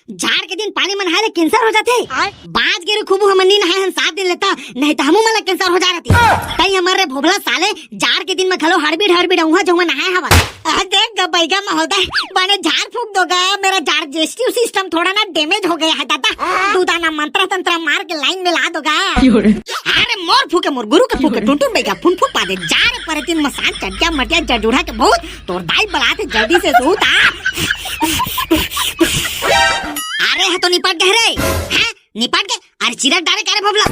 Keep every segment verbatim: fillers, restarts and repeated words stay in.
जाड़ के दिन पानी म नहाए ले कैंसर हो जाथे। आय। बाज गे रे खूबू, हमन नी नहाए हन सात दिन ले त, नहीं त हमू मन ला कैंसर हो जा रहती। तई हमर रे भोभला साले, जाड़ के दिन म घलो हड़बीड़ हड़बीड़ उहाँ जउहाँ नहाए हवन। आ, देख ग बैगा महोदय, बने झाड़ फूँक दो गा, मेरा डाइजेस्टिव सिस्टम थोड़ा ना डैमेज हो गया है दादा। दू दाना मंत्रा तंत्रा मार के लाइन में ला दो गा। अरे मोर फूँके, मोर गुरु के फूँके, टुनटुन बैगा फुन फुन पा दे। जा रे परतिन मसान चटिया मटिया जजुड़ा के भूत, तोर दाई बलात हे, जल्दी से सूत आ। अरे ह तो निपट गे रे, हैं? निपट गे? अरे चिरक डारे का रे भोभला?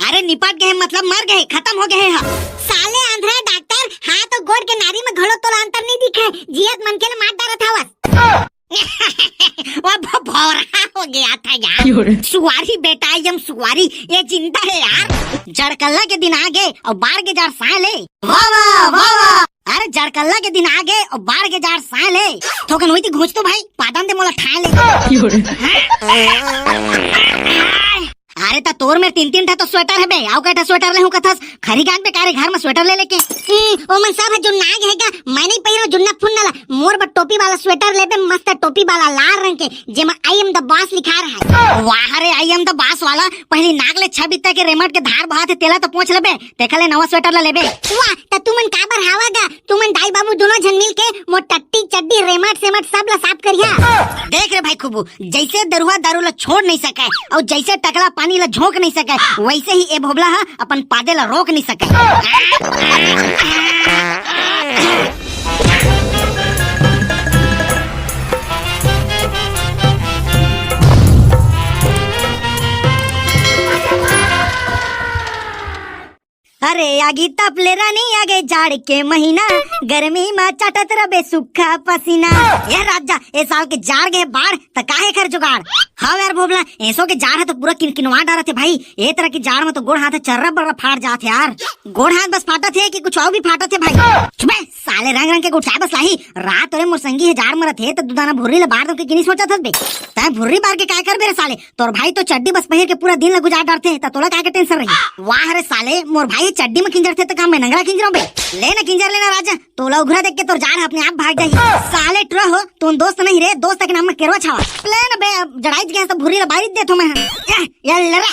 अरे निपट गे हे मतलब मर गे हे, खतम हो गे हे ह। साले आंधरा डॉक्टर, हाथ अउ गोड़ के नारी म घलो तोला अंतर नहीं दिखे, जियत मनखे ल मार डारत हवस। वो भ-, भौरा हो गया था यार। सुआरी बेटा, I am सुआरी, ये जिंदा है यार। जड़कल्ला के दिन आ गे अउ बाढ़ के जाड़ साय ले। वाह, वाह, वाह, वाह। अरे जड़कल्ला के दिन आ गे अउ बाढ़ के जाड़ साय ले। थोकन होई थी घूंच तो भाई, पादन दे मोला ठाय ले। अरे त तोर में तीन तीन ठा तो स्वेटर हे बे, अउ कई ठा स्वेटर ले हूँ कथस, खरी गांज बेकार हे घर में स्वेटर ले लेके। हम्म, ओमन सब ह जुन्ना गे हे गा, मैं नहीं पहिरो जुन्ना फुन्ना ला, मोर बर टोपी वाला स्वेटर लेबे, मस्त टोपी वाला लाल रंग के, जेमा I am the boss लिखा रहा है। वाह रे, I am the boss वाला, पहली नाक ले छह बित्ता के रेमट के धार बहात हे, तेला तो पोंछ लेबे, तेखर ले नवा स्वेटर ला लेबे। वाह, त तुमन काबर हावा गा? तुमन दाई बाबू दोनों झन मिल के मोर टट्टी चड्डी रेमट सेमट सब ला साफ करिहा। देख रे भाई खूबू, जैसे दरुहा दारू ला छोड़ नहीं सके अउ जैसे टकला पानी ला झोंक नहीं सके, वैसे ही ए भोभला ह अपन पादे ला रोक नहीं सके। अरे आगी तप ले रानी, आगे जाड़ के महीना, गर्मी मा चाटत रबे सुक्खा पसीना। ए राजा, ए साल के जाड़ गे बाढ़, त काहे कर जुगाड़? हाँ यार भोभला, एसो के जाड़ ह तो पूरा किनकिनवा डारत हे भाई। ए तरह के जाड़ में तो गोड़ हाथ चर्रा बर्रा फाट जात हे यार। गोड़ हाथ बस फाटत हे कि कुछ अउ भी फाटत हे भाई? चुप बे, साले रंग रंग के गोठिया बस लाही। रात रे मोर संगी हे जाड़ मरत हे, त दू दाना भुर्री ले बार दो के किनी सोचत हस बे। तैं भुर्री बार के काय करबे रे साले? तोर भाई तो चड्डी बस पहिर के पूरा दिन ल गुजार डारथे, त तोला काय के टेंशन रही? वाह रे साले, मोर भाई चड्डी म किंजरथे त का मैं नंगरा किंजरंव बे? ले ना किंजर लेना राजा, तोला उघरा देख के तोर जाड़ ह अपने आप भाग जाही। साले टुरा हो, तुम दोस्त नहीं रे, दोस्त के नाम में केरवा छावा। ले ना बे, अब जड़ाई गैस तो भुर्री ल बारी देथो मैं। या, या ले रे,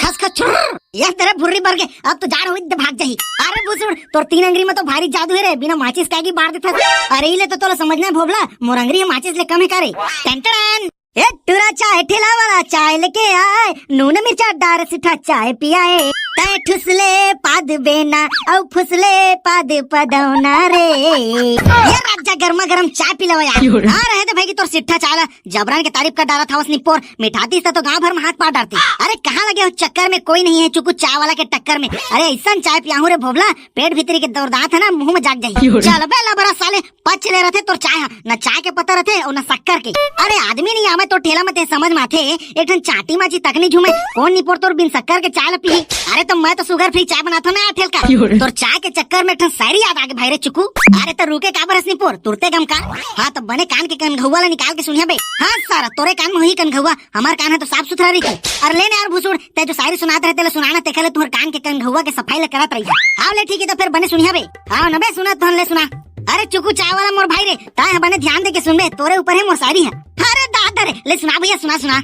खस खस छुर, या तेरे भुर्री बर गे, अब तो जाड़ होई त भाग जाही। अरे भुसुड़, तोर तीन अंगरी में तो भारी जादू हे रे, बिना माचिस काय की बार देथस। अरे ई ले तो तोला समझना हे भोभला, मोर अंगरी ह माचिस ले कम हे का रे? Ton ton. ए टुरा चाय ठेला वाला चाय लेके आए, नून मिर्चा डार सिट्ठा चाय पियाए। तै ठुसले पाद बेना, अउ फुसले पाद पदौना रे। ये राजा गरमा गरम चाय पिलावा यार। आ रहे थे भाई कि तोर सिट्ठा चाय ला जबरन के तारीफ कर डारत हवस निपोर, मिठातीस त तो गांव भर में हाथ पार डारती। अरे कहाँ लगे हो चक्कर में, कोई नहीं है चुकू चाय वाला के टक्कर में। अरे ऐसन चाय पियाहूं रे भोभला, पेट भीतरी के दौरदात है ना, मुंह में जाग जाही। चल बे लबरा साले, पच ले रथे तोर चाय हा, न चाय के पत्ता रथे अउ न शक्कर के। अरे आदमी नहीं आवे तोर ठेला में, ते समझ में आथे, एक ठन चाटी माची तक नहीं झूमे, कोन निपोर तोर बिन शक्कर के चाय ल पीही? अरे तो मैं तो शुगर फ्री चाय बनाथों ना ठेल का। तोर चाय के चक्कर में एक ठन शायरी याद आगे भाई रे चुकू। अरे तो रुके काबर हस निपोर, तुरते गम का। हाँ तो बने कान के कनघौवा ला निकाल के सुनिया बे। हाँ सारा तोरे कान में होही कनघौवा, हमार कान ह तो साफ सुथरा रही। अरे ले ना यार भुसुड़, ते जो शायरी सुनात रहे तेला सुनाना, तेखर ले तुहर कान के कनघौवा के सफाई ले करत रही। हाँ ले ठीक है तो फिर बने सुनिया बे। हाँ न बे सुना तो ले सुना। अरे चुकू चाय वाला मोर भाई रे, ताय ह बने ध्यान दे के सुन बे, तोरे ऊपर है मोर शायरी है। अरे दादा रे, ले सुना भैया, सुना सुना।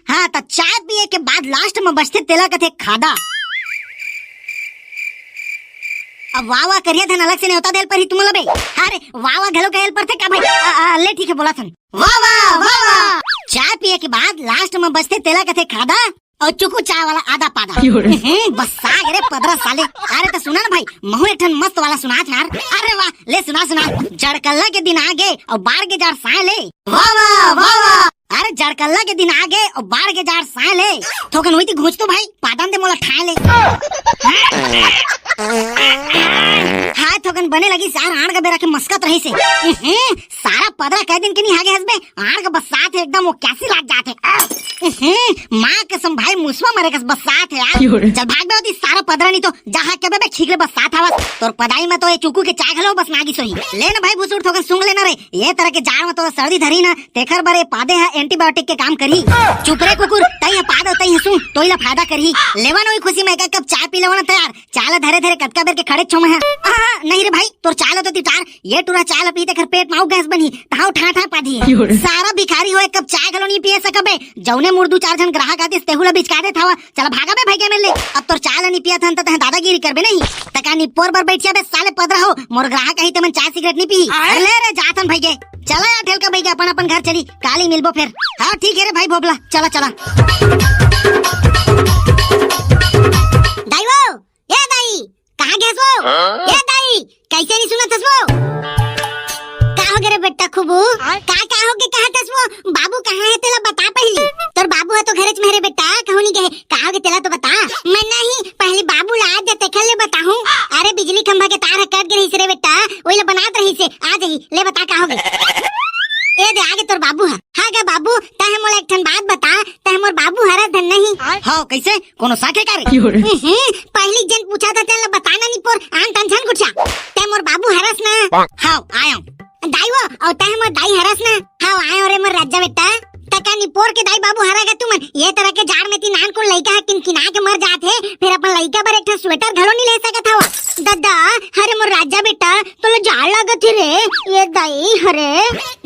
हाँ, त चाय पिए के बाद लास्ट में बचथे तेला कथे खादा। अब वाह वाह करिया धन अलग से नेवता देल पर ही तुम लबे। अरे वाह वाह घलो कहल पर थे का भाई? आ, आ, ले ठीक है बोला थन। वाह वाह वाह वाह। चाय पिए के बाद लास्ट में बचथे तेला कथे खादा। अउ चुकू चाय वाला आदा पादा। हम्म, बस आ गे रे पदरा साले। अरे त सुना ना भाई, महू एक ठन मस्त वाला सुनात हंव यार। अरे वाह, ले सुना सुना। जड़कल्ला के दिन आ गे अउ बाढ़ के जाड़ साय ले। वाह वाह वाह वाह। अरे जड़कल्ला के दिन आ गे अउ बाढ़ के जाड़ साय ले। थोकन होई थी घूंच तो भाई, पादन दे मोला ठाय ले। हाय थोकन बने लगी सार आड़ का बेरा के मस्कत रही से। हम्म, सारा पदरा कई दिन के नहीं आगे हंसबे, आड़ का बरसात है एकदम वो कैसी लाग जाते। हम्म, माँ कसम भाई, मुसवा मरे कस बस्सात हे यार। चल भाग बे ओती सारा पदरा, नहीं तो जहाँ के बे खींच ले बस्सात हवस। तोर पदाई में तो ये चुकू के चाय घलो बस नागी सोही। ले ना भाई भुसुर, थोकन सूंघ लेना रे। ये तरह के जाड़ में तो सर्दी धरी ना, तेखर बर ये पादे हा antibiotic के काम करही। चुप रे कुकुर, तई हा पाद अउ तई हा सूंघ, तोई ला फायदा करही। लेवा ना ओई खुशी में एक कप चाय पी लेवा ना तैयार। चाय ला धरे धरे कतका बेर के खड़े छो मैं हा। आहा, नहीं रे भाई, तोर चाय ला तो तिटार, ये टूरा चाय ला पी तेखर पेट में अउ गैस बनही, तहाँ ठा ठा पादी। सारा भिखारी हो, एक कप चाय घलो नहीं पिए सकबे, जौने मुर्दू चार झन ग्राहक आतिस तेहू ला बिचका देत हवा। चला भागा बे भाई के मेर ले, अब तोर चाय ला नहीं पियत हन त तहाँ दादागिरी करबे नहीं। तका निपोर बर बैठिया बे साले पदरा हो, मोर ग्राहक आही तेमन चाय सिगरेट नहीं पी। अरे ले रे जाथन भाई के, चला यार ठेलका भाई के, अपन अपन घर चली, काली मिलबो फिर। हाँ ठीक है रे भाई भोबला, चला चला। दाई वो, ए दाई, कहाँ गेस वो? हाँ? ए दाई, कैसे नहीं सुनत हस वो? का हो गे रे बेटा खुबू? का, का हो गे कहत हस वो? बाबू कहाँ हे तेला बता पहिली। तोर बाबू ह तो घरेच में हे रे बेटा, कहूँ नहीं गे। का हो गे तेला तो बता। मैं नहीं, पहली बाबू ला आ जा तेखर ले बताहूँ। अरे बिजली खंभा के तार ह कट गे रहिस रे बेटा, वही ला बनात रहिस हे। आ जाही, ले बता का हो गे। ए दे आगे तोर बाबू ह। हाँ गा बाबू, तहे मोला एक ठन बात बता, तहे मोर बाबू हरस धन नहीं। हाँ कैसे? कोनो साखे का रे? हम्म, पहली जन पूछा था तेला बताना नहीं पोर, आन तन झन गुठिया। ते मोर बाबू हरस ना? हाँ, आयो। दाई वो, अउ तहे मोर दाई हरस ना? हाँ, आयो रे मोर राजा बेटा। तका निपोर के दाई बाबू हरा गा तुमन। ये तरह के जाड़ में तीन आन कोन लइका ह किनकिना के मर जात हे, फिर अपन लइका बर एक ठन स्वेटर घलो नहीं ले सकत हवा। ददा, अरे मोर राजा बेटा, तोला जाड़ लागत हे रे। ये दाई, अरे।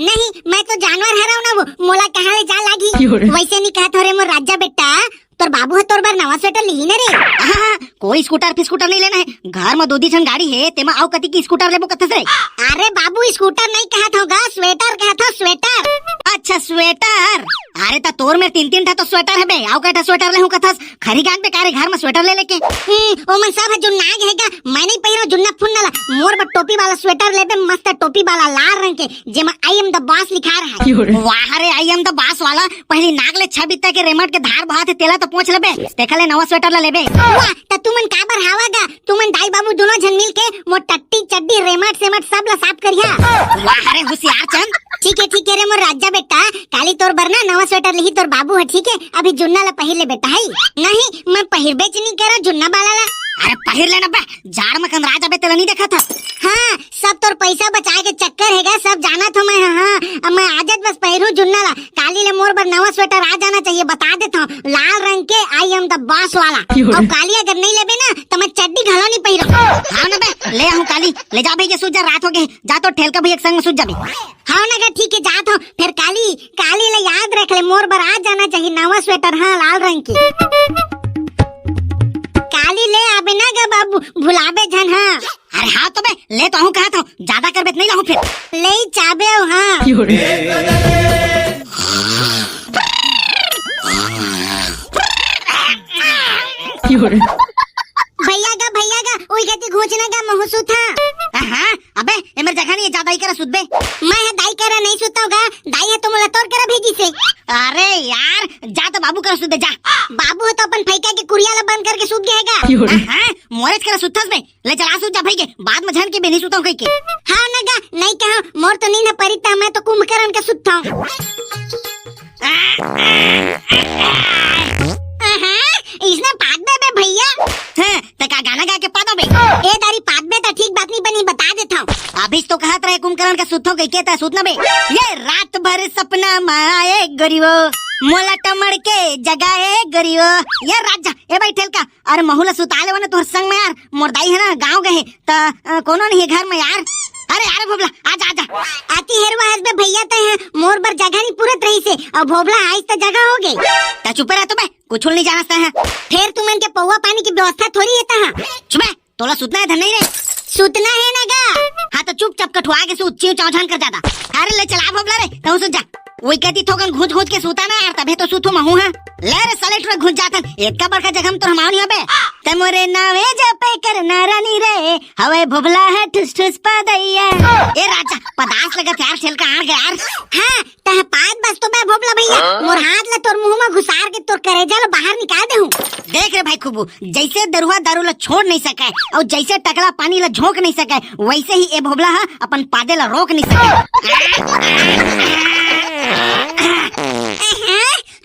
नहीं, मैं तो जानवर हरव ना वो, मोला कहाँ ले जाड़ लागी? वैसे नहीं कहत हो रे मोर राजा बेटा, तोर बाबू ह तोर बर नवा स्वेटर लिही न रे। हाँ, हाँ, कोई स्कूटर फिस्कूटर नहीं लेना है, घर में दो दी झन गाड़ी है, तेमा अउ कति की स्कूटर लेबो कथस रे? अरे बाबू, स्कूटर नहीं कहत हो गा, स्वेटर कहत हो, स्वेटर। अच्छा, स्वेटर। अरे त तोर मेर तीन तीन ठा तो स्वेटर है बे, अउ कई ठा स्वेटर लेहूं कथस, खरी गांठ बेकार है घर में स्वेटर ले लेके। हम्म, ओमन सब ह जुन्ना गे हे गा, मैं नहीं पहिरो जुन्ना फुन्ना ला, मोर बर टोपी वाला स्वेटर लेबे, मस्त टोपी वाला लाल रंग के, जेमा I am the boss लिखा रहा है। वाह रे, I am the boss वाला, पहली नाक ले छह बित्ता के रेमट के धार बहात हे, तेला तो पोंछ लेबे, तेखर ले नवा स्वेटर ला लेबे। वाह, त तुमन काबर हावा गा? तुमन दाई बाबू दोनों झन मिल के मोर टट्टी चड्डी रेमट सेमट सब ला साफ करिहा। वाह रे होशियार चंद। ठीक है, ठीक है रे मोर राजा बेटा, काली तोर बर ना नवा स्वेटर लिही तोर बाबू ह, ठीक है? अभी जुन्ना ला पहिर ले बेटा, है? नहीं, मैं पहिरबेच नहीं करा जुन्ना वाला ला। अरे पहिर लेना बे, जाड़ में कंदरा जाबे तेला नहीं देखा था। हाँ, सब तोर पैसा बचाए के चक्कर है गा, सब जाना था मैं। हाँ, हाँ, अब मैं आजच बस पहिरू जुन्ना ला। काली ले मोर बर नवा स्वेटर आ जाना चाहिए, बता देता हूँ, लाल रंग के I am the boss वाला। अउ काली अगर नहीं लेबे ना, तो मैं चड्डी घलो नहीं पहिरो। हाँ ना बे, ले आहूँ काली, ले जा भैया, सूत जा, रात हो गे, जा तो ठेलका भैया के संग में सूत जाबे। हाँ ना गा, ठीक है, जात हूँ। फिर काली, काली ले याद रख ले, मोर बर आ जाना चाहिए नवा स्वेटर, हाँ, लाल रंग की। काली ले आबे ना गा बाबू, भुलाबे झन, हाँ। अरे हाँ तो बे, ले तो आहूँ कहा था, ज्यादा करबे त नहीं लाहूँ फिर। ले चाबे हो, हाँ। भैया गा, भैया गा, ओई गति घोंचना गा महूँ सुता। हाँ, अबे, ए मेर जगह नहीं है, जा दाई करा सुत बे। मैं ह दाई करा नहीं सुता हूँ गा, दाई ह तो मोला तोर करा भेजिस हे। अरे यार, जा तो बाबू करा सुत बे, जा। बाबू ह तो अपन फैका के कुरिया ला बंद करके सुत गे हे गा। हाँ, मोरेच करा सुतस बे, ले चला सुत जा भाई के, बाद में झन के बे नहीं सुता हूँ कही के। हाँ ना गा, नहीं कहा, मोर तो नींद परिता, मैं तो कुंभकर्ण के सुता हूँ। अहा, इसने पाद बे बे भैया। हैं, ते का गाना गा के पादो बे? ए दारी पाद बे त ठीक बात नहीं बनी, बता देता हूँ। अभी तो कहत रहे कुंभकर्ण का सुतो गई के ता सुतना बे। ये रात भर सपना माए गोरी वो, मोला टमड़ के जगाए गोरी वो। ये राजा, ए भाई ठेलका, अरे महू ला सुता लेवा ना तोहर संग में यार, मोर दाई है ना गाँव गए, त, अ, कोनो नहीं है घर में यार। अरे, अरे भोभला, आजा, आजा। आती हेरवा हस बे भैया, तैं ह मोर बर जगह नहीं पूरत रहिस हे, अउ भोभला आइस त जगह हो गई। त चुप रह तो बे, कुछ नहीं जानस तैं ह। फेर तुमन के पौवा पानी की व्यवस्था थोड़ी हे तहाँ। चुप बे, तोला सुतना है धन नहीं रे। सुतना है ना गा। हाँ तो चुपचाप कठुआ के सूत, चिंव चांव झन कर जादा। अरे ले चला भोभला रे, तहूँ सुत जा। वही कहती थोकन घूंच घूंच के सूता ना यार, तभे तो सूतू महू हा। ले रे साले टुरा घुस जाथन, एतका बड़का जगह में तो हम आओ नहीं अबे। ते मोरे नावे जपे कर नारानी रे, हवे भोभला है ठुस ठुस पदैया। ए राजा, पदास लगत यार, ठेलका आड़ गया यार। हाँ, तह पाद बस तो बे भोभला भैया, मोर हाथ ला तोर मुंह में घुसार के तोर करेजा ला बाहर निकाल दे हूँ। देख रे भाई खुबू, जैसे दरुहा दारू ला छोड़ नहीं सके और जैसे टकला पानी ला झोंक नहीं सके, वैसे ही ए भोभला हा अपन पादे ला रोक नहीं सके।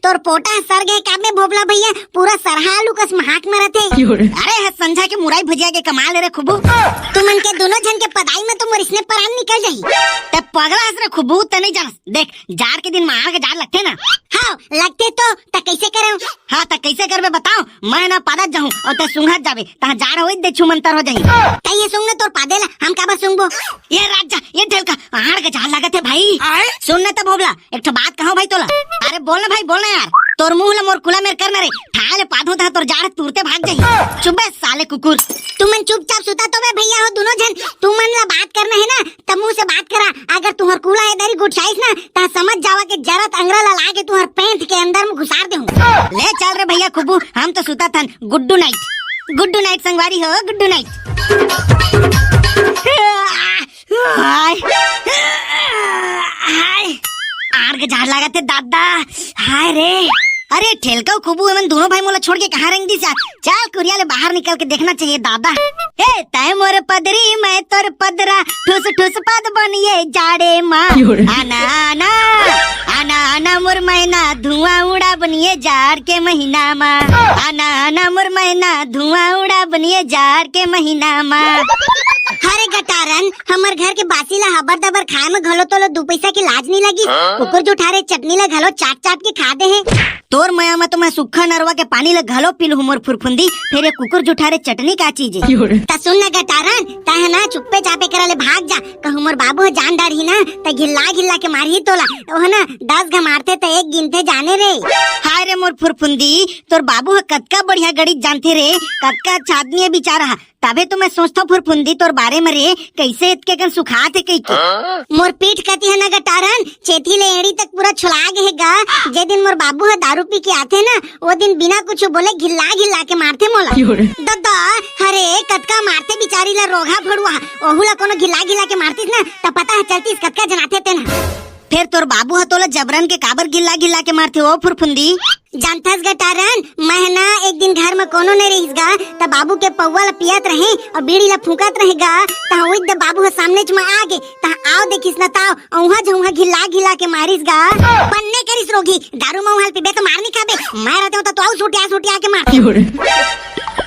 तोर तोर पोटा ह सर गे का बे भोभला भैया, पूरा सरहा आलू कस महक मरत हे। अरे, ह संझा के मुरई भुजिया के कमाल रे खुबू। तुमन के दुनों झन के पदाई में तो मोर इसने परान निकल जाही। ते पगला हस रे खुबू, ते नहीं जानस। देख, जाड़ के दिन में आड़ के जाड़ लगथे ना। हाँ, लगथे तो, त कैसे करव? हाँ, त कैसे करबे बताओ? मैं ना पादत जाहूँ अउ ते सूंघत जाबे, तहाँ जाड़ होई दे छुमंतर हो जाही। त ये सूंघ ना तोर पादे ला, हम काबर सूंघबो? ये राजा, ये ढेलका, आड़ के जाड़ लागत हे भाई। आय? सुन ना त भोभला, एक ठो बात कहूँ भाई तोला। अरे बोल ना भाई, बोल ना यार। तोर मुंह ला मोर कुला मेर कर ना रे। ठाले पादहूं तहाँ तोर जाड़ तुरते भाग जाही। चुप बे साले कुकुर। तुमन चुपचाप सुता तो बे भैया हो दुनों झन। तुमन ला बात करना हे ना, त मुंह से बात करा। अगर तुहर कुला ए दरी गुठियाइस ना, त समझ जावा के जरत अंगरा ला लाके तुहर पैंट के अंदर में घुसार देहूं। ले चल रे भैया खुबू, हम तो सुता थन। गुड्डू नाइट, गुड्डू नाइट संगवारी हो, गुड्डू नाइट। हाय, हाय, आड़ के जाड़ लागत हे दादा। हाय रे। अरे ठेलका खुबू, एमन दुनों भाई मोला छोड़ के कहाँ रेंग दिस यार? चल कुरिया ले बाहर निकल के देखना चाहिए दादा। ए तय मोर पदरी, मैं तोर पदरा, ठुस ठुस पद बनिए जाड़े मा। आना आना, आना आना मोर मैना, धुआं उड़ा बनिए जाड़ के महीना मा। आना आना मोर मैना, धुआं उड़ा बनिए जाड़ के महीना मा। हरे गटारन, हमर घर के बासी ला हबर दबर खाए में घलो तोला दू पैसा के लाज नहीं लगी। कुकुर जुठारे चटनी ला घलो चाट चाट के खा दे हे। तोर मया में तो मैं सुक्खा नरवा के पानी ला घलो पी लूं मोर फुरफुंदी, फेर ये कुकुर जुठारे चटनी का चीज हे? त सुन ना गटारन, तैं ह ना चुप्पे चापे करा ले भाग जा, कहूं मोर बाबू ह जान डारही ना, त घिल्ला घिल्ला के मारही तोला। ओह ना, दस घ मारथे त एक गिनथे जाने रे। हाय रे मोर फुरफुंदी, तोर बाबू ह कतका बढ़िया गणित जानथे रे, कतका अच्छा आदमी हे बिचारा ह। तभे तो मैं सोचथव फुरफुंदी तोर बारे म रे, कैसे इतके कन सुखात हे कहिके। मोर पीठ कती ह ना गटारन, चेथी ले एड़ी तक पूरा छुला गे हे गा। जे दिन मोर बाबू ह दारू पी के आथे ना, ओ दिन बिना कुछु बोले घिल्ला घिल्ला के मारथे मोला। दद्दा, हरे कतका मारथे बिचारी ला रोगहा भड़ुआ ह। ओहू ला कोनो घिल्ला घिल्ला के मारतिस ना, त पता ह चलतिस कतका जनाथे तेन ह। फेर तोर बाबू ह तोला जबरन के काबर घिल्ला घिल्ला के मारथे ओ फुरफुंदी? जानथस गटारन, मैं ह ना एक दिन घर म कोनो नइ रहिस गा, त बाबू के पौवा ल पियत रहे अउ बीड़ी ल फूंकत रहे गा, तहाँ उइद बाबू ह सामनेच म आ गे, तहाँ आव देखिस न ताव, अउ उहाँ झ उहाँ घिल्ला घिल्ला के मारिस गा। बन्ने करिस रोगी, दारू म उहाँ ल पीबे त मार नी खाबे, मैं रहते हूँ त तो अउ सुटिया सुटिया के मारते।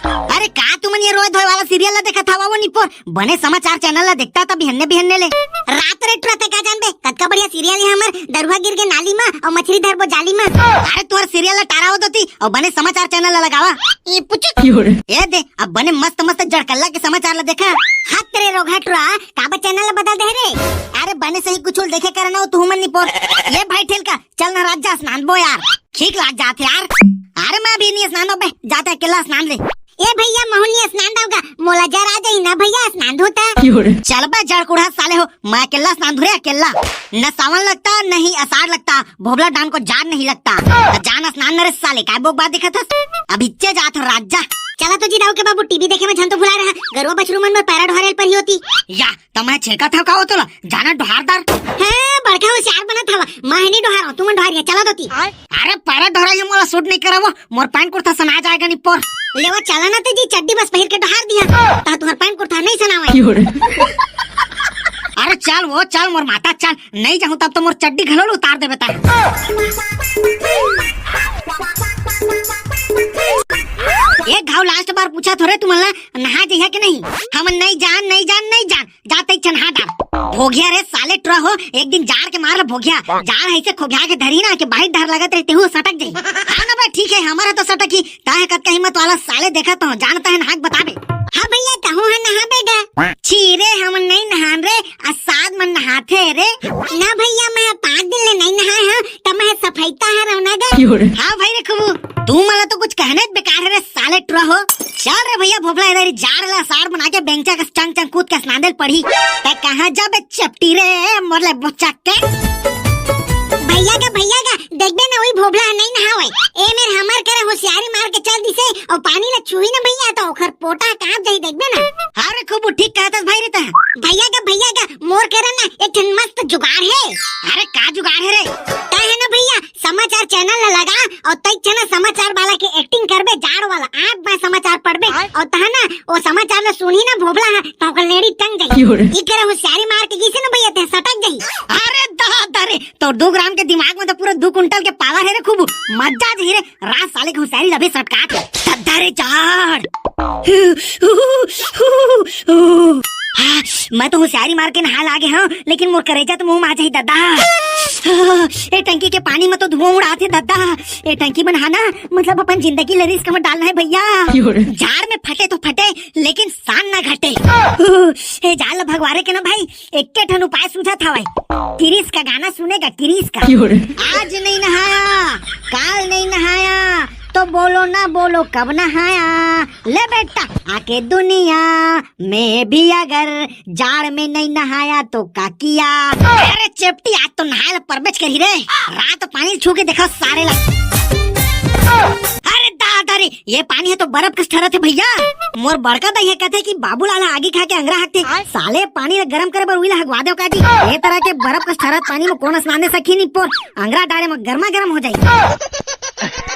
अरे का तुमन ये रोए धोए वाला सीरियल ल देखत हवा वो निपोर? बने समाचार चैनल ला देखता त बिहन्ने बिहन्ने ले। रात रे टुरा तैं का जानबे, कतका बढ़िया सीरियल हे हमर, दरुहा गिर गे नाली मा अउ मछरी धरबो जाली मा। अरे तुहर सीरियल ला टारा होत होती अउ बने समाचार चैनल ला लगावा। ई पुचुक। ए दे, अब बने मस्त मस्त जड़कल्ला के समाचार ला देखा। हत रे रोगहा टुरा, काबर चैनल ला बदल दे रे? अरे बने सही कुछ देखे करना हो तुहू मन निपोर। ये भाई ठेलका, चल ना रात जा स्नान बो यार। ठीक लाग जात हे यार। अरे मैं अभी नहीं स्नान बे, जाते अकेला स्नान ले। ए भैया, महू ल नी स्नान दव गा, मोला जर आ जाही ना भैया, स्नान धोता। चल बे जड़ कुढ़ा साले हो, मैं अकेला स्नान धुरे अकेला। न सावन लगता, न ही अषाढ़ लगता, भोभला डान को जाड़ नहीं लगता। त जान स्नान न रे साले, काय बोक बात दिखत हस? अब इच्चे जात हो राजा। चला तो जी दाऊ के बाबू, टीवी देखे में झन तो भुला रहा, गरुआ बछरू मन में पैरा ढोरेल पर ही होती। या, त मैं छेका था का होतो ला, जाना ढोहार दार। हे, बड़का होशियार बनत हवा, मैं नहीं ढोहार हूँ, तुमन ढोहार है, चला दोती। अरे पैरा ढोरा ये मोला सूट नहीं करावो, मोर पैंट कुर्ता सना जाएगा निपोर। लेवा चला ना ते जी, चड्डी बस पहिर के डहार दिया। ता तुहर पैंट कुर्ता नहीं सनावे। अरे चल वो चल मोर माता चल, नहीं जाहूं तब तो मोर चड्डी घलो उतार देबे ता। एक घाव लास्ट बार पूछा थोरे तुमन ला, नहा जइहा के नहीं? हम नहीं जान, नहीं जान, नहीं जान। जाते ही चन्हा डाल। भोगिया रे साले टुरा हो, एक दिन जाड़ के मार ल भोगिया। जाड़ ऐसे खोभिया के धरी ना कि बाहिर डर लगत रहे, तेहू सटक जाई। हाँ ना बे, ठीक है, हमारा तो सटक ही। ताहे कतका हिम्मत वाला साले देखा तो, जानता है नहाक बताबे। हाँ भैया, तहू है नहा बेटा। छी रे, हम नहीं नहान रे, असाद मन नहाथे रे। ना भैया, मैं पाँच दिन ले नहीं नहाए हूँ, तब मैं सफाईता है रहना गे। हाँ भाई रे खूबू, तू मला तो कुछ कहने बेकार है रे साले टुरा हो। चल रे भैया भोभला, इधर जाड़ ला साड़ बना के बेंचा के चंग चंग कूद के स्नान दे ल पड़ी। ते कहाँ जाबे चपटी रे, मोर ले बोचक के। भैया गा, भैया गा, देखबे ना, वही भोभला नहीं नहावे। ए मेर हमर करे होशियारी मार के चल दिसे, और पानी ला छुई ना भैया, तो ओखर पोटा कांप जाई, देखबे ना। हाँ रे खूबू, ठीक कहत हस भाई रे तैं। भैया गा, भैया गा, मोर करे ना एक ठन मस्त जुगाड़ है। अरे का जुगाड़ है रे? तैं है ना भैया, समाचार समाचार चैनल ला लगा अउ तइच ना समाचार वाला के एक्टिंग करबे, जाड़ वाला। आप मैं समाचार पढ़बे अउ तहा ना ओ समाचार ला सुनही ना भोभला हा, त ओकर लेड़ी टंग जाही। क्यों रे? ई करे होशियारी मार के गिसे ना भैया, ते सटक जाही। अरे दादा रे, तोर दू ग्राम के दिमाग में तो पूरा दू कुंटल के पावर हे रे खूब। मजा आ जाही रे, रात साले के होशियारी ला भी सटकात हे। दादा रे जाड़। हाँ, मैं तो होशियारी मार के नहाय लागे हंव, लेकिन मोर करेजा तो मुंह में आ जाही दादा। ए टंकी के पानी में तो धुआं उड़ात हे दादा। ए टंकी में नहाना मतलब अपन जिंदगी ला रिस्क में डालना हे भैया। क्यों रे? जाड़ में फटे तो फटे, लेकिन शान ना घटे। ए जाड़ ला भगवारे के ना भाई, एक्के ठन उपाय सूझत हवय। किरिस का गाना सुनेगा, किरिस का। क्यों रे? आज नहीं नहाया, काल नहीं नहाया, तो बोलो ना बोलो कब नहाया। ले बेटा, आके दुनिया में भी अगर जाड़ में नहीं नहाया तो का किया? अरे चेपटी, आज तो नहाय ला परबेच करही रे। रात पानी छू के देखा सारे ला। अरे दादा रे, ये पानी हे तो बर्फ कस ठहरत हे भैया। मोर बड़का दाई हे कहथे कि बाबूलाल ह आगी खा के अंगरा हकथे। साले पानी ला गरम करे बर उही ला हगवा देव का जी। ए तरह के बर्फ कस ठहरत पानी में कोन स्नान दे सकही निपोर? अंगरा डारे में गरमा गरम हो जाही।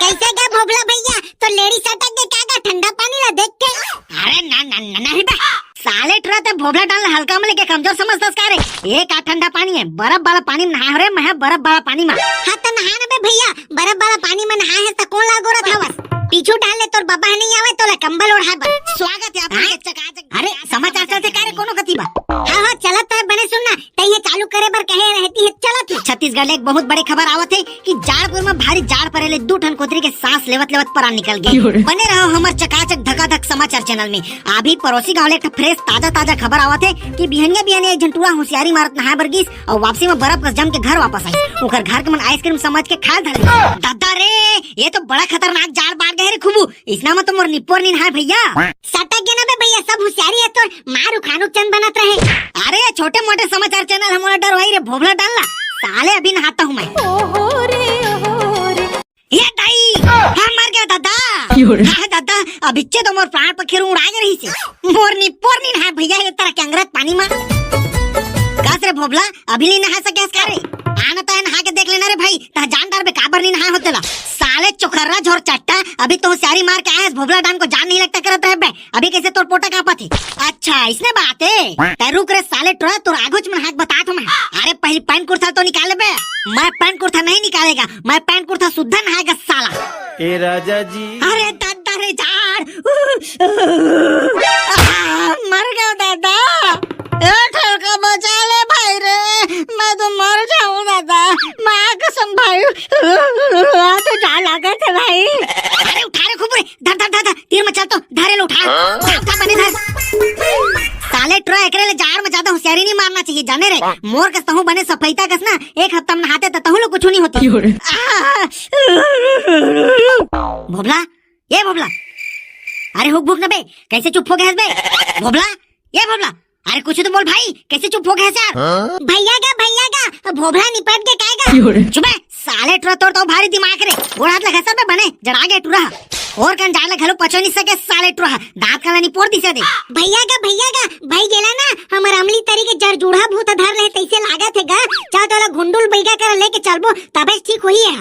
कैसे गा भोभला भैया, तो लेड़ी सटक के का गा ठंडा पानी ला देख के? अरे ना, ना, ना, नहीं बे। साले टुरा ते भोभला डाल हल्का में लेके कमजोर समझथस का रे? ए का ठंडा पानी हे, बर्फ वाला पानी में नहाय हंव रे मैं, बर्फ वाला पानी में। हाँ त नहा ना बे भैया, बर्फ वाला पानी में नहाय हस त कोन ला अगोरत हवस? पीछू डाल ले, तोर बबा नहीं आवे तोला कंबल ओढ़ाय बर। स्वागत हे आप हाँ? के चकाचक। अरे समाचार चलथे का रे कोनो कति बा? हाँ हाँ चलत हे, बने सुन ना, तइहे चालू करे बर कहे रहती हे, चलत हे। छत्तीसगढ़ ले एक बहुत बड़े खबर आवत हे कि जाड़पुर में भारी जाड़ परे ले दू ठन कोतरी के सांस लेवत लेवत परान निकल गे। क्यों रे? बने रहो हमर चकाचक धकाधक समाचार चैनल में। अभी पड़ोसी गांव ले एक ठो फ्रेश ताजा ताजा खबर आवत हे कि बिहनिया बिहनिया एक झन टूरा होशियारी मारत नहाय बर गिस अउ वापसी में बर्फ कस जम के घर वापस आइस। ओकर घर के मन आइसक्रीम समझ के खाय धर लिस। दादा रे, ये तो बड़ा खतरनाक जाड़ बार गे रे खूबू। इसना में तो मोर निपोर नी नहाय भैया। सटक गे ना बे भैया, सब होशियारी हे तोर, मार उखानू चंद बनत रहे। अरे ये छोटे मोटे समाचार चैनल हमन ला डरवाही रे भोभला डाल ला। साले अभी नहाता हूँ मैं। ओहो रे, ओहो रे। ये दाई, हाँ मर गे दादा। क्यों रे? हाँ दादा, अभिच्चे तो मोर प्राण पखेरु उड़ा गे रहिसे। मोर निपोर नी नहाय भैया, ये तरह के अंगरत पानी में। कस रे भोभला, अभी नी नहा सके हस का रे? आना तो हे नहा के देख लेना रे भाई, तह जान डारबे काबर नी नहाय हों तेला। साले चोखर्रा झोर चट्टा, अभी तो होशियारी मार के आए हस, भोभला डान को जान नहीं लगता करत रहे बे। अभी कैसे तोर पोटा कांपत हे? अच्छा, इसने बात हे। तै रुक रे साले टुरा, तोर आगूच में नहा के बतात हूँ मैं। अरे पहली पैंट कुर्ता तो निकाल बे। मैं पैंट कुर्ता नहीं निकालेगा, मैं पैंट कुर्ता सुद्धा नहाएगा साला। ए राजा जी। अरे दादा रे जाड़। आ, मर गे दादा। ए ठेलका बचा ले भाई रे, मैं तो मर जाऊं दादा। माँ कसम भाई। आ तो जाड़ लागत हे भाई। अरे उठा रे खूब रे, धर धर धर धर, तीर में चल तो, धर ले उठा। उठा उठा बने धर। साले टुरा एकरे ले जाड़ में ज्यादा होशियारी नहीं मारना चाहिए जाने रे। मोर कस तहूँ बने सफैता कस ना, एक हफ्ता में नहाते त तहूँ लो कुछ नहीं होती। क्यों रे? आ, भोभला, ए भोभला, अरे हुक भुक न बे, कैसे चुप हो गे हस बे? भोभला, ए भोभला, अरे कुछ तो बोल भाई, कैसे चुप हो गे हस यार? भैया गा, भैया गा, भोभला निपट गे काय गा? क्यों रे? चुप बे, साले टुरा तोर तो भारी दिमाग रे, गोड़ हाथ ला घसर बे बने, जड़ा गे टुरा। अउ कन जाड़ ला घलो पचो नहीं सके साले टुरा, दांत काला निपोर दिसे दे। भैया गा, भैया गा, भाई गेला ना, हमर अमली तरी के जर जूढ़ा भूत धर ले तइसे लागत हे गा, चल तोला घुंडुल बैगा करा लेके चलबो, तबे ठीक होही हे।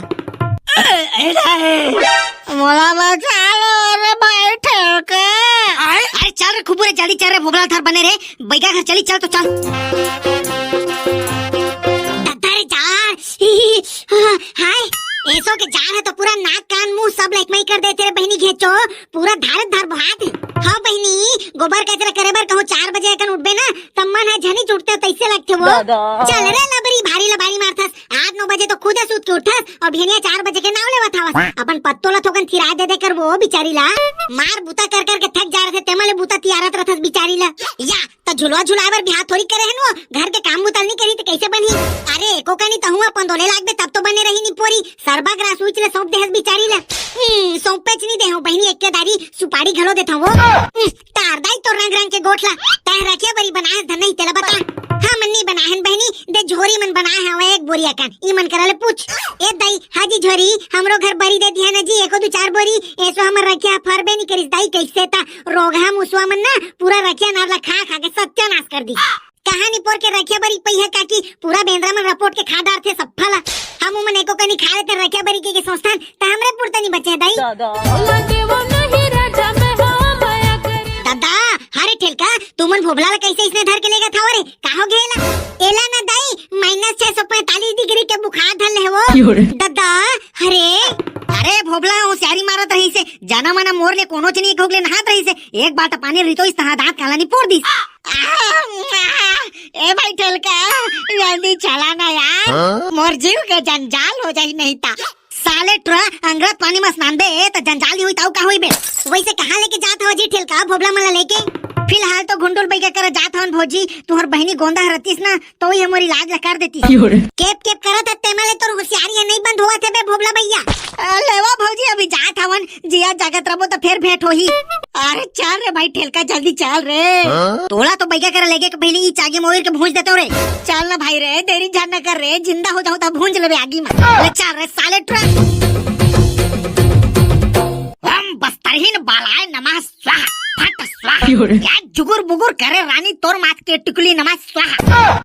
ए, ए, ए। मोला बचा लो रे भाई ठेलका। अरे चल रे खुबू रे, जल्दी चल रे, भोभला थार बने रे, बैगा घर चली, चल तो चल। दद्दा रे जाड़, हाय, एसो के जाड़ हे तो पूरा नाक कान मुंह सब लकमई कर देथे रे बहिनी घेचो, पूरा धारे धार बोहात हे। हाँ बहिनी, गोबर कचरा करे बर कहूँ चार बजे अकन उठबे ना, त मन ह झनी उठथे तइसे लगथे वो। दादा। चल रे लबरी, भारी लबारी मारथस, आठ नौ बजे तो खुदे सूत के उठथस अउ बिहनिया चार बजे के नाव लेवत हवस। अपन पत्तो ला थोकन थिरा दे दे कर वो बिचारी ला। मार बूता कर कर के थक जा रथे, तेमा ले बूता तियारत रथस बिचारी ला। या, त झुलवा झुलाए बर बिहाव थोड़ी करे हन वो, घर के काम बूता ल नी करही त कइसे बनही? अरे, एको कनी तहूँ अपन दोले लागबे तब तो बने रही निपोरी, सरबा ग्रास उच ले सौंप देहस बिचारी ला। हम्म, सौंपेच नी देहूँ बहिनी, एक्के दारी सुपारी घलो देथव वो। हम्म, तार दाई तोर रंग रंग के गोठ ला, तैं रखिया बरी बनाए हस धन नहीं तेला बता। हमन नी बनाए हन बहिनी, दे झोरी मन बनाए हवय एक बोरी अकन, ई मन करा ले पूछ। ए दाई, हाजी झोरी, हमरो घर बरी दे दिया ना जी, एको दू चार बोरी, एसो हमर रखिया फरबे नी करिस दाई, कइसे ता रोगहा मुसवा मन ना पूरा रखिया नार ला खा खा के सत्यानाश कर दी। तहां निपोर के रखे बरी पइहा काकी, पूरा बेंदरा मन रपोट के खा डारथे सफ्फा ला। हम उमन एको कनी खा लेते रखे बरी के, के सोचथन, त हमरे पुरता नहीं बचे दाई। दादा, हरे ठेलका, तुमन भोभला ला कैसे इसने धर के लेगत हव रे? का हो गेला? एला ना दाई, माइनस छह सौ पैंतालीस डिग्री के बुखार धर ले वो। दादा, हरे। अरे भोभला, होशियारी मारत रहिसे, जाना माना मोर ले कोनो चनी एक होगले नहात रहिसे, एक बाल्टा पानी रितोइस तहां दांत काला निपोर दिस। ए भाई ठेलका, जल्दी चला ना यार, मोर जीव के जंजाल हो जाही नहीं ता। साले टुरा, अंगरत पानी म स्नान बे, त जंजाल नहीं होई, ताऊ का होई बे? वैसे कहाँ लेके जात हव जी ठेलका भोभला मन ला लेके? फिलहाल तो घुंडुल बइगा करा जात हवन भौजी, तुहर बहिनी गोंदा ह रतिस ना, तो वही हमर इलाज ला कर देती। केप केप करत ह, तेमा ले तोर होशियारी ह नहीं बंद होवत हे बे भोभला भैया। लेवा भौजी, अभी जात हवन, जिया जागत रबो त फेर भेंट होही। अरे चल रे भाई ठेलका, जल्दी चल रे। तोला तो बइगा करा लेगे के पहले ई चागी मोर के भूंज देते रे। चल ना भाई रे, देरी झन न कर रे, जिंदा हो जाहूं त भूंज लेबे आगी में। ले चल रे साले ट्रक। हम बस्तरहीन बालाय नमः स्वाहा, फट स्वाहा। या जुगुर बुगुर करे रानी तोर माथ के टिकुली नमः स्वाहा,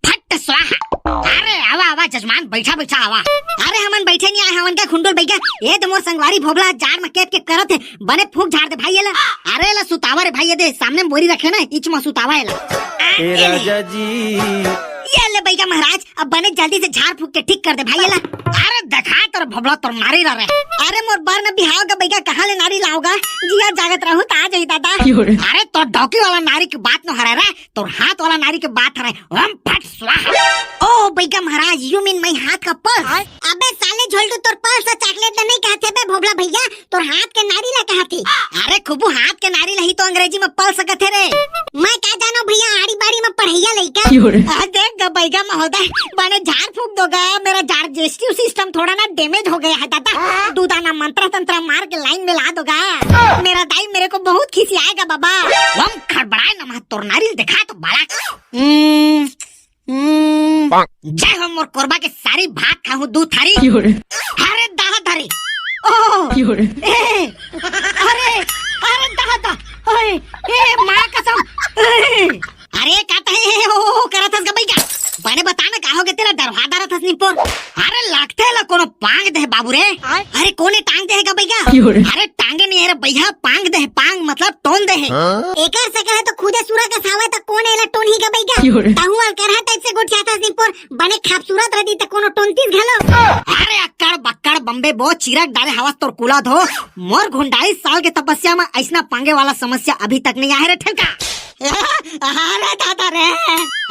फट स्वाहा। अरे आवा आवा जजमान, बैठा बैठा आवा। अरे हमन बैठे नहीं आए हवन का घुंडुल बइगा, ए तो मोर संगवारी भोभला जाड़ में केप केप करत हे, बने फूंक झाड़ दे भाई एला। अरे एला सुतावा रे भाई, ये दे सामने में बोरी रखे ना, इच में सुतावा एला। ए राजा जी। ये ले बइगा महाराज, अब बने जल्दी से झाड़ फूंक के ठीक कर दे भाई एला। अरे देखा तोर भोभला तोर नारी ला रे। अरे मोर बर न बिहाव गा बइगा, कहाँ ले नारी लाव गा? जिया जागत रहूं त आ जाही दादा। अरे तोर डौकी वाला नारी के बात न हरे रे, तोर हाथ वाला नारी के बात हरे। ओम फट स्वाहा। ओ बइगा महाराज, you mean my हाथ का pulse? अबे साले झोलटू, तोर pulse ला chocolate ला नहीं कहथे बे भोभला भैया, तोर हाथ के नारी ला कहथे। अरे खुबू, हाथ के नारी ला ही तो अंग्रेजी में pulse कहथे रे। मैं का जानो भैया, आड़ी बाड़ी में पढ़ैया लइका। आ, देख गा बइगा महोदय, बने झाड़ फूंक दो गा, मेरा digestive system थोड़ा ना damage हो गया है दादा। दू दाना मंत्र तंत्र मार के line में ला दो गा। मेरा दाई मेरे को बहुत खिसियाएगा बाबा। हम खड़बड़ाए नमः तोर नारी देखा तो बालक। हम्म, हम्म, जय हो मोर कोरबा के सारी, भात खाहूं दू थारी। अरे दादा रे, ओ, ए, अरे, अरे दादा, ओए, ए माँ कसम, ए, अरे का तहे ओ करत हस गा बइगा? बने बता ना का हो गे तेला डरवा डारत हस निपोर। अरे लागथे ला कोनो पांग दे बाबू रे। अरे कोने टांग दे हे गा बइगा? अरे टांगे नहीं हे रे बइहा, पांग दे हे, पांग मतलब टोन दे हे। एकर सकल ह तो खुदे सुरा कस हावय त कोन एला टोनही गा बइगा? तहूं अलकरहा type से गोठियाथस निपोर, बने खूबसूरत रहती त कोनो टोनतीस घलो। अरे अक्कड़ बक्कड़ बम्बे बो, चिरक डारे हवस तोर कुला धो। मोर घुंडालीस साल के तपस्या में अइसना पांगे वाला समस्या अभी तक नहीं आहे रे ठेलका। अरे दादा रे,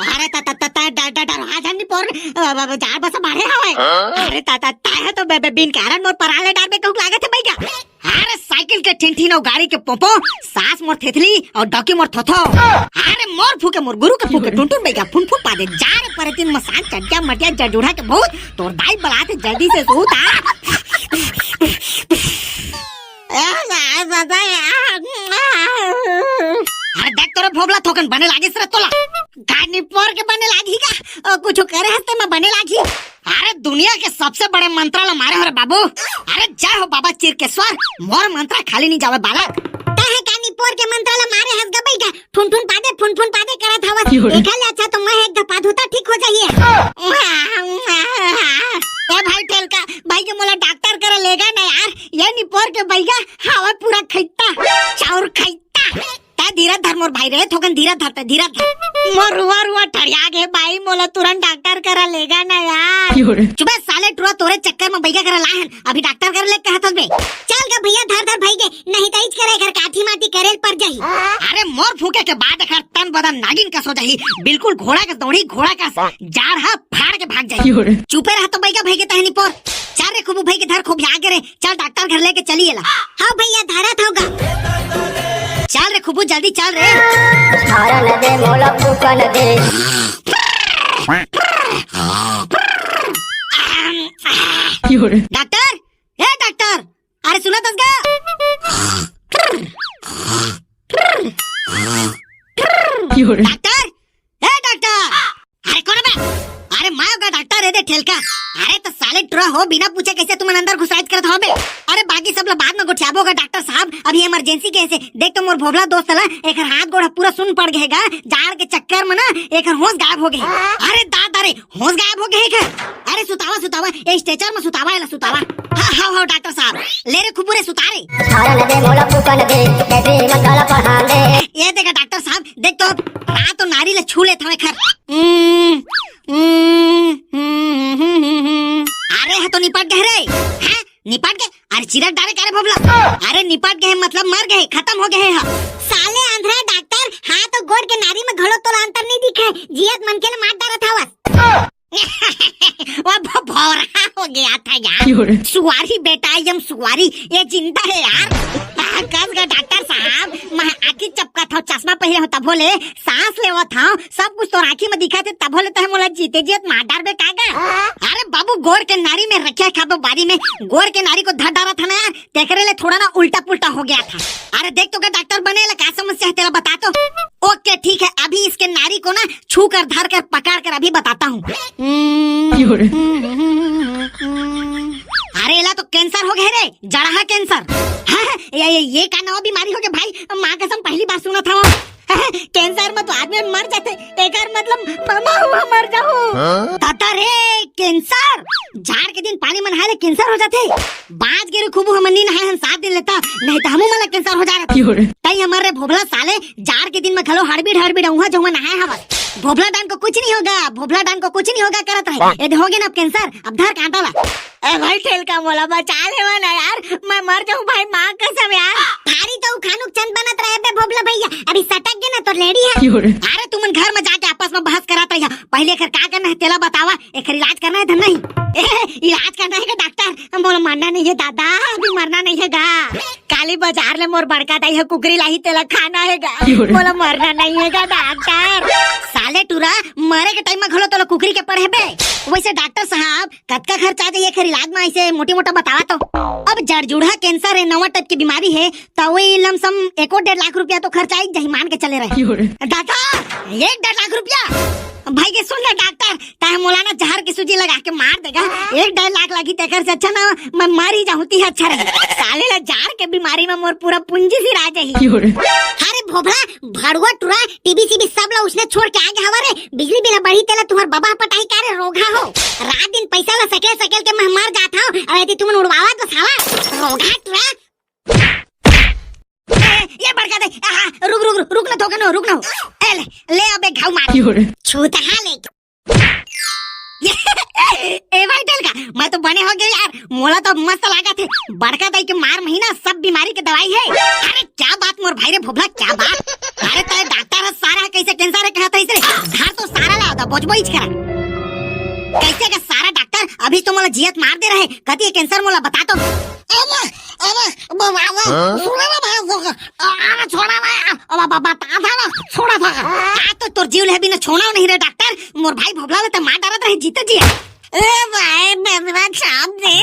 अरे ता, ता, ता, ता, डर, डर, डर, आ जानी पोर, अ, अ, जाड़ बस मारे हवे। अरे ता, ता, ता है तो बे, बे, बिन कारण मोर पराले डार में कहूँ लागत है बइगा। अरे साइकिल के ठिनठिन अउ गाड़ी के पोपो, सास मोर थेथली अउ डौकी मोर थोथो। अरे मोर फूके मोर गुरु के फूके टुनटुन बइगा फुन फुन पादे। जा रे परतिन मसान चटिया मटिया जड़जूड़ा के भूत, तोर दाई बलात हे जल्दी से सूत आ। ए, ए, ए, ए, ए। अरे देख तोरे भोभला थोकन बने लागिस रे तोला। गाड़ी पोर के बने लागी का? ओ, कुछ करे हस्ते में बने लागी। अरे दुनिया के सबसे बड़े मंत्रा ला मारे हो रे बाबू। अरे जय हो बाबा चिरकेश्वर, मोर मंत्रा खाली नहीं जावे बालक। तहे का निपोर के मंत्रा ला मारे हस गा बइगा, फुन फुन पादे, फुन फुन पादे करत हवस। एखर ले अच्छा तो मैं एक धपा धूता ठीक हो जाइए। ए भाई ठेलका, भाई के मोला डॉक्टर करा लेगा ना यार, ये निपोर के बइगा हवा पूरा खैता, चाउर खैता। तै धीरज धर मोर भाई रे, थोकन धीरज धर, तै धीरज धर। मोर रुआ रुआ ठड़िया गे भाई, मोला तुरंत डॉक्टर करा लेगा ना यार। चुबे साले टुरा, तोरे चक्कर में बइगा करा लाहन, अभी डॉक्टर करा ले कहत हस बे। चल गा भैया, धर धर भाई के, नहीं त इच करे घर काठी माटी करेल पर जाही। अरे मोर फूके के बाद एकर तन बदन नागिन कस हो जाही, बिल्कुल घोड़ा कस दौड़ी, घोड़ा कस जाड़ हा फाड़ के भाग जाही। चुपे रह तो बइगा भाई के तहनी पर। चल रे खूबू भाई के धर खूब आगे रे, चल डॉक्टर घर लेके चली एला। हाँ भैया धरत होगा। चल रे खूबू जल्दी चल रे। हारन दे मोला फूकन दे। डॉक्टर, ए डॉक्टर, अरे सुनत हस गा? डॉक्टर, ए डॉक्टर, अरे कोन बे? अरे मैं हों गा डॉक्टर, ए दे ठेलका। अरे त साले टुरा हो, बिना पूछे कैसे तुमन अंदर घुसाइत करत हो बे? अरे बाकी सब ला बाद में गोठियाबो गा डॉक्टर साहब, अभी emergency case हे। देख तो मोर भोभला दोस्त ला, एकर हाथ गोड़ पूरा सुन पड़ गे हे गा, जाड़ के चक्कर में ना एकर होश गायब हो गे हे। अरे दादा रे, होश गायब हो गे हे एकर। अरे सुतावा सुतावा, ए stretcher में सुतावा, एला सुतावा। हाँ हाँ हाँ डॉक्टर साहब, ले रे खुबू रे सुता रे। ये देखा डॉक्टर साहब, देख तो रात तो नारी ला छू लेत हवे एकर। हम्म, हम्म, हम्म, हम्म, हम्म। अरे हा तो निपट गे रे, हैं? निपट गे? अरे चिरक डारे का रे भोभला। अरे निपट गे मतलब मर गे, खतम हो गे हा। साले आंधरा डॉक्टर, हाथ अउ गोड़ के नारी में घलो तोला अंतर नहीं दिखे, जियत मनखे ला मार डारत हवस। वो भ-, भौरा हो गया था यार। सुआरी बेटा, I am सुआरी, ये जिंदा है यार। हाँ, कस गा डॉक्टर साहब, मैं आँखी चपकत हव, चश्मा पहिरे हव, तभो ले सांस लेवत हव, सब कुछ तोर आँखी में दिखत हे, तभो ले तहे मोला जीते जियत मार डारबे का गा? अरे बाबू, गोड़ के नारी में रखे खाबो बारी में, गोड़ के नारी को धर डारत हव ना यार, तेकरे ले थोड़ा ना उल्टा पुल्टा हो गया था। अरे देख तो गा डॉक्टर बने ला का समस्या है तेला बता तो। OK ठीक है, अभी इसके नारी को ना छू कर, धर कर, पकड़ कर अभी बताता हूँ। अरे एला तो कैंसर हो गे रे, जड़हा कैंसर। हाँ, ये, ये, ये का नवा बीमारी हो गे भाई, माँ कसम पहली बार सुनत हव। कैंसर में तो आदमी मर जाथे, एकर मतलब मैं हुआ मर जाहूँ। दादा रे, कैंसर? जाड़ के दिन पानी में नहाए ले कैंसर हो जाथे? बाज गे रे खुबू, हमन नी नहाए हन सात दिन ले त, नहीं त हमू मन ला कैंसर हो जाए रहत। तई हमर रे भोभला साले, जाड़ के दिन में घलो हड़बीड़ हड़बीड़ उहाँ जउहाँ नहाए हवस। भोभला डान को कुछ नहीं होगा, भोभला डान को कुछ नहीं होगा करत रहे। ए दे हो गे ना अब कैंसर, अब धर कांटा ला। ए भाई ठेलका, मोला बचा लेवा ना यार, मैं मर जाहूँ भाई, माँ कसम यार। थारी तो उखानुक चंद बनत रहे बे भोभला भैया, अभी सटक गे ना तो लेड़ी है। अरे तुमन घर में जाके आपस में बहस करत रहिया, पहले एकर का करना है तेला बतावा, एकर इलाज करना है धन नहीं। ए, इलाज करना है का डॉक्टर? मोला मरना नहीं है दादा, अभी मरना नहीं है गा। काली बाजार ले मोर बड़का दाई ह कुकरी लाही, तेला खाना है गा। मोला मरना नहीं है गा डॉक्टर। साले टूरा, मरे के टाइम में घलो तोला कुकरी के पड़े बे। वैसे डॉक्टर साहब, कतका खर्चा आ जाही एकर इलाज में, ऐसे मोटी मोटा बतावा तो। अब जड़जुड़हा कैंसर है, नवा टाइप की बीमारी है, त वही लमसम एको डेढ़ लाख रुपया तो खर्चा आई जाही, मान के चले रहे। दादा, एक डेढ़ लाख रुपया? भाई के सुन ना डॉक्टर, तहे मोला ना जहर की सूजी लगा के मार देगा। एक डेढ़ लाख लगी तेकर से अच्छा ना मैं मर ही जाहूँ, ती अच्छा रहे। साले ला जाड़ के बीमारी में मोर पूरा पूंजी सिरा जाही। अरे भोभला, भड़ुआ टुरा, टीवी सीवी सब ला उसने छोड़ के आ गया हवा रे। बिजली बिल बढ़ी तेला तुम्हार बाबा पटाही का रे रोगहा हो। रात दिन पैसा ला सकेल सकेल के मैं मर जात हव, अउ यदि तुमन उड़वावा तो साला रोगहा टुरा। ए, ये बड़का दे, आहा, रुक, रुक, रुक, रुक ना थोकन हो, रुक ना हो। ए, ले, ले अबे घाव मार। छूतहा ले। ए भाई ठेलका, मैं तो बने हो गया यार, मोला तो मस्त लागत हे। बड़का दाई के मार महीना सब बीमारी के दवाई है। अरे क्या बात मोर भाई रे भोभला, क्या बात। अरे तय डॉक्टर है सारा, कैसे कैंसर है कहत है इसे। धर तो सारा ला दा, बोझबो इच करा। कैसे का सारा डॉक्टर, अभी तो मोला जियत मार दे रहे, कती है कैंसर मोला बता तो। अरे, अरे, बाबा, हाँ? सुना ना भाई, सुना। अरे छोड़ा ना यार, अब बता था ना, छोड़ा था। का तो तोर जीव ले बिना छोड़ा नहीं रे डॉक्टर, मोर भाई भोभला ले त मार डारत रहे जीते जी। ए भाई, मेरा छाप दे।